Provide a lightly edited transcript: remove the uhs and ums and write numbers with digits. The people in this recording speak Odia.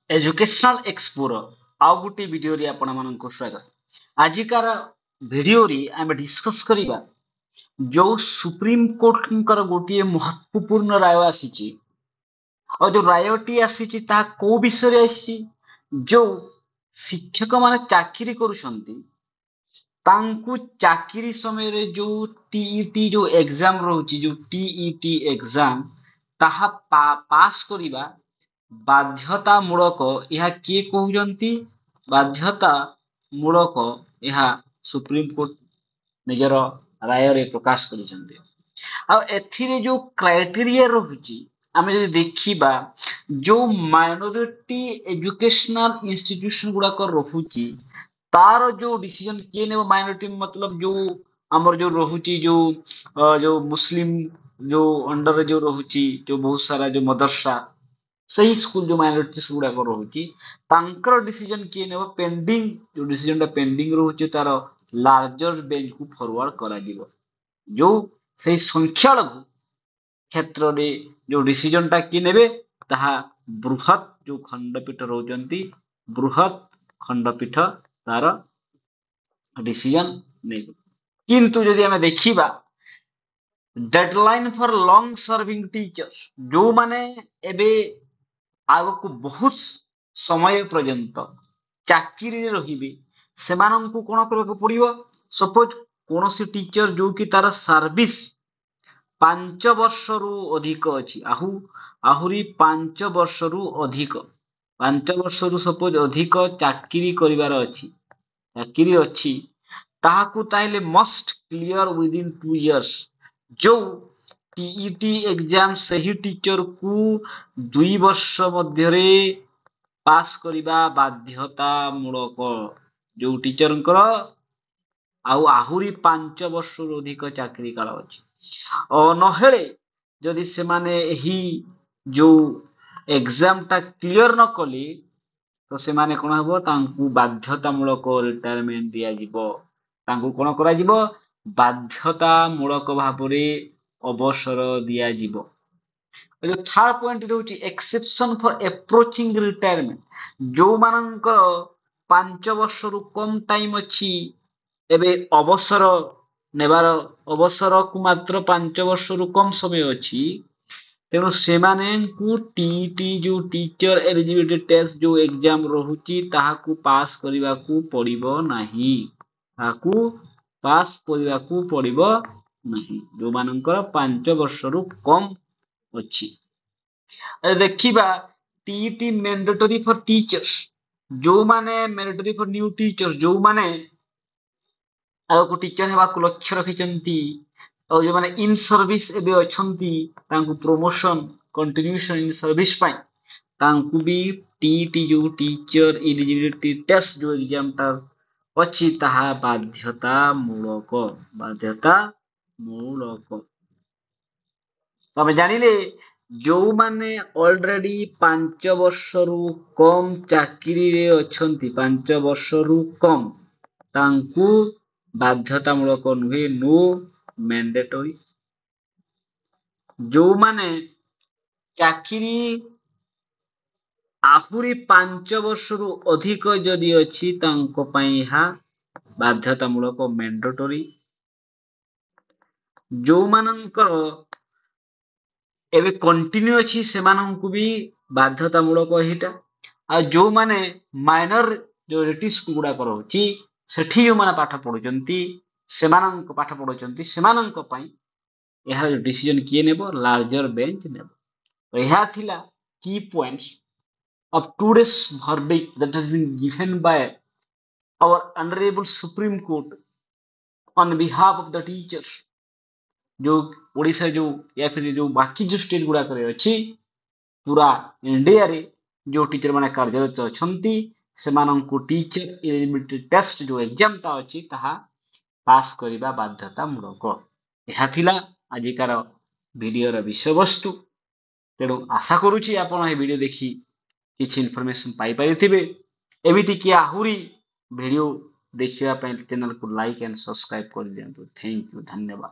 ଏଜୁକେସନାଲ ଏକ୍ସପୋର ଆଉ ଗୋଟିଏ ଭିଡିଓରେ ଆପଣମାନଙ୍କୁ ସ୍ୱାଗତ। ଆଜିକାର ଭିଡିଓରେ ଆମେ ଡିସ୍କସ୍ କରିବା ଯୋଉ ସୁପ୍ରିମ କୋର୍ଟଙ୍କର ଗୋଟିଏ ମହତ୍ୱପୂର୍ଣ୍ଣ ରାୟ ଆସିଛି, ଆଉ ଯୋଉ ରାୟଟି ଆସିଛି ତାହା କୋଉ ବିଷୟରେ ଆସିଛି। ଯୋଉ ଶିକ୍ଷକମାନେ ଚାକିରି କରୁଛନ୍ତି ତାଙ୍କୁ ଚାକିରି ସମୟରେ ଯୋଉ ଟିଇଟି ଯୋଉ ଏକ୍ଜାମ ରହୁଛି, ଯୋଉ ଟିଇଟି ଏକ୍ଜାମ ତାହା ପାସ୍ କରିବା ବାଧ୍ୟତାମୂଳକ। ଏହା କିଏ କହୁଛନ୍ତି? ବାଧ୍ୟତାମୂଳକ ଏହା ସୁପ୍ରିମକୋର୍ଟ ନିଜର ରାୟରେ ପ୍ରକାଶ କରିଛନ୍ତି। ଆଉ ଏଥିରେ ଯୋଉ କ୍ରାଇଟେରିଆ ରହୁଛି ଆମେ ଯଦି ଦେଖିବା, ଯୋଉ ମାଇନରିଟି ଏଜୁକେସନାଲ ଇନଷ୍ଟିଟ୍ୟୁସନ ଗୁଡାକ ରହୁଛି ତାର ଯୋଉ ଡିସିଜନ କିଏ ନେବ? ମାଇନରିଟି ମତଲବ ଯୋଉ ଆମର ଯୋଉ ରହୁଛି ଯୋଉ ଯୋଉ ମୁସଲିମ ଯୋଉ ଅଣ୍ଡରରେ ଯୋଉ ରହୁଛି ଯୋଉ ବହୁତ ସାରା ଯୋଉ ମଦରସା, ସେଇ ସ୍କୁଲ ଯୋଉ ମାଇନରିଟି ସ୍କୁଲ ଗୁଡାକ ରହୁଛି ତାଙ୍କର ଡିସିଜନ କିଏ ନେବ? ପେଣ୍ଡିଂ ଯୋଉ ଡିସିଜନଟା ପେଣ୍ଡିଂ ରହୁଛି ତାର ଲାର୍ଜର ବେଞ୍ଚକୁ ଫରୱାର୍ଡ କରାଯିବ। ଯୋଉ ସେଇ ସଂଖ୍ୟାଲଘୁ କ୍ଷେତ୍ରରେ ଯୋଉ ଡିସିଜନଟା କିଏ ନେବେ ତାହା ବୃହତ ଯୋଉ ଖଣ୍ଡପୀଠ ରହୁଛନ୍ତି, ବୃହତ ଖଣ୍ଡପୀଠ ତାର ଡିସିଜନ ନେବେ। କିନ୍ତୁ ଯଦି ଆମେ ଦେଖିବା deadline for long serving teachers, ଯୋଉମାନେ ଏବେ ଆଗକୁ ବହୁତ ସମୟ ପର୍ଯ୍ୟନ୍ତ ଚାକିରିରେ ରହିବେ ସେମାନଙ୍କୁ କଣ କରିବାକୁ ପଡିବ? ସପୋଜ କୌଣସି ଟିଚର ଯୋଉ କି ତାର ସର୍ଭିସ 5 ବର୍ଷରୁ ଅଧିକ ଅଛି, ଆହୁରି 5 ବର୍ଷରୁ ଅଧିକ, 5 ବର୍ଷରୁ ସପୋଜ ଅଧିକ ଚାକିରି କରିବାର ଅଛି, ଚାକିରି ଅଛି ତାହାକୁ ତାହେଲେ ମଷ୍ଟ କ୍ଲିୟର ୱିଦିନ୍ 2 ଇୟର୍ସ। ଯୋଉ ଟିଇଟି ଏକ୍ଜାମ ସେହି ଟିଚରକୁ 2 ବର୍ଷ ମଧ୍ୟରେ ପାସ୍ କରିବା ବାଧ୍ୟତାମୂଳକ। ଯୋଉ ଟିଚରଙ୍କର ଆଉ ଆହୁରି 5 ବର୍ଷରୁ ଅଧିକ ଚାକିରି କାଳ ଅଛି, ନହେଲେ ଯଦି ସେମାନେ ଏହି ଯୋଉ ଏକ୍ଜାମଟା କ୍ଲିୟର ନ କଲେ ତ ସେମାନେ କଣ ହବ, ତାଙ୍କୁ ବାଧ୍ୟତାମୂଳକ ରିଟାୟାରମେଣ୍ଟ ଦିଆଯିବ। ତାଙ୍କୁ କଣ କରାଯିବ? ବାଧ୍ୟତାମୂଳକ ଭାବରେ ଅବସର ଦିଆଯିବ। ଯୋଉ ଥାର୍ଡ ପଏଣ୍ଟ ରହୁଛି ଏକ୍ସେପସନ ଫର ଏପ୍ରୋଚିଂ ରିଟାୟାରମେଣ୍ଟ। ଯୋଉମାନଙ୍କର 5 ବର୍ଷରୁ କମ ଟାଇମ ଅଛି ଏବେ ଅବସର ନେବାର, ଅବସରକୁ ମାତ୍ର 5 ବର୍ଷରୁ କମ ସମୟ ଅଛି, ତେଣୁ ସେମାନଙ୍କୁ ଟିଇଟି ଯୋଉ ଟିଚର ଏଲିଜିବିଲିଟି ଟେଷ୍ଟ ଯୋଉ ଏକ୍ଜାମ ରହୁଛି ତାହାକୁ ପାସ୍ କରିବାକୁ ପଡିବ ନାହିଁ, ତାହାକୁ ପାସ୍ କରିବାକୁ ପଡିବ ନାହିଁ ଯୋଉମାନଙ୍କର 5 ବର୍ଷରୁ କମ ଅଛି। ଦେଖିବା ଟିଇଟି ମ୍ୟାଣ୍ଡେଟୋରୀ ଫର ଟିଚର୍ସ, ଯୋଉମାନେ ମ୍ୟାଣ୍ଡେଟୋରୀ ଫର ନ୍ୟୁ ଟିଚର୍ସ, ଯୋଉମାନେ ଆଗକୁ ଟିଚର ହେବାକୁ ଲକ୍ଷ୍ୟ ରଖିଛନ୍ତି ଆଉ ଯୋଉମାନେ ଇନ ସର୍ଭିସ ଏବେ ଅଛନ୍ତି ତାଙ୍କୁ ପ୍ରମୋସନ କଣ୍ଟିନ୍ୟୁସନ ଇନ ସର୍ଭିସ ପାଇଁ ତାଙ୍କୁ ବି ଟିଇଟି ଯୋଉ ଟିଚର ଏଲିଜିବିଲିଟି ଟେଷ୍ଟ ଯୋଉ ଏକ୍ଜାମଟା ଅଛି ତାହା ବାଧ୍ୟତାମୂଳକ, ବାଧ୍ୟତାମୂଳକ। ତମେ ଜାଣିଲେ ଯୋଉମାନେ ଅଲରେଡି 5 ବର୍ଷରୁ କମ ଚାକିରିରେ ଅଛନ୍ତି, 5 ବର୍ଷରୁ କମ, ତାଙ୍କୁ ବାଧ୍ୟତାମୂଳକ ନୁହେଁ, ନୋ ମ୍ୟାଣ୍ଡେଟୋରୀ। ଯୋଉମାନେ ଚାକିରି ଆହୁରି 5 ବର୍ଷରୁ ଅଧିକ ଯଦି ଅଛି ତାଙ୍କ ପାଇଁ ଏହା ବାଧ୍ୟତାମୂଳକ ମ୍ୟାଣ୍ଡେଟୋରୀ। ଯୋଉମାନଙ୍କର ଏବେ କଣ୍ଟିନ୍ୟୁ ଅଛି ସେମାନଙ୍କୁ ବି ବାଧ୍ୟତାମୂଳକ ଏଇଟା। ଆଉ ଯୋଉମାନେ ମାଇନର ଯୋଉ ସ୍କୁଲ ଗୁଡାକ ରହୁଛି ସେଠି ଯୋଉମାନେ ପାଠ ପଢୁଛନ୍ତି ସେମାନଙ୍କ ପାଠ ପଢୁଛନ୍ତି ସେମାନଙ୍କ ପାଇଁ ଏହାର ଡିସିଜନ କିଏ ନେବ? ଲାର୍ଜର ବେଞ୍ଚ ନେବ। ଏହା ଥିଲା କି points of today's verdict that has been given by our Honorable Supreme Court on behalf of the teachers। जो ओडिशा जो या फिर जो बाकी जो स्टेट गुड़ाकରେ ଅଛି, पूरा इंडिया रे जो टीचर माने कार्यरत अछंती सेमानଙ୍କୁ टीचर एलिजिबिलिटी टेस्ट जो एग्जाम टा अछि ताहा पास करबा बाध्यतामूलक। ଏହା ଥିଲା ଆଜିକାର ଭିଡିଓର ବିଷୟବସ୍ତୁ। ତେଣୁ ଆଶା କରୁଛି ଆପଣ ଏହି ଭିଡିଓ ଦେଖି କିଛି ଇନଫର୍ମେସନ ପାଇପାରିଥିବେ। ଏମିତିକି ଆହୁରି ଭିଡିଓ ଦେଖିବା ପାଇଁ ଚ୍ୟାନେଲକୁ ଲାଇକ୍ ଆଣ୍ଡ ସବସ୍କ୍ରାଇବ କରିଦିଅନ୍ତୁ। Thank you, ଧନ୍ୟବାଦ।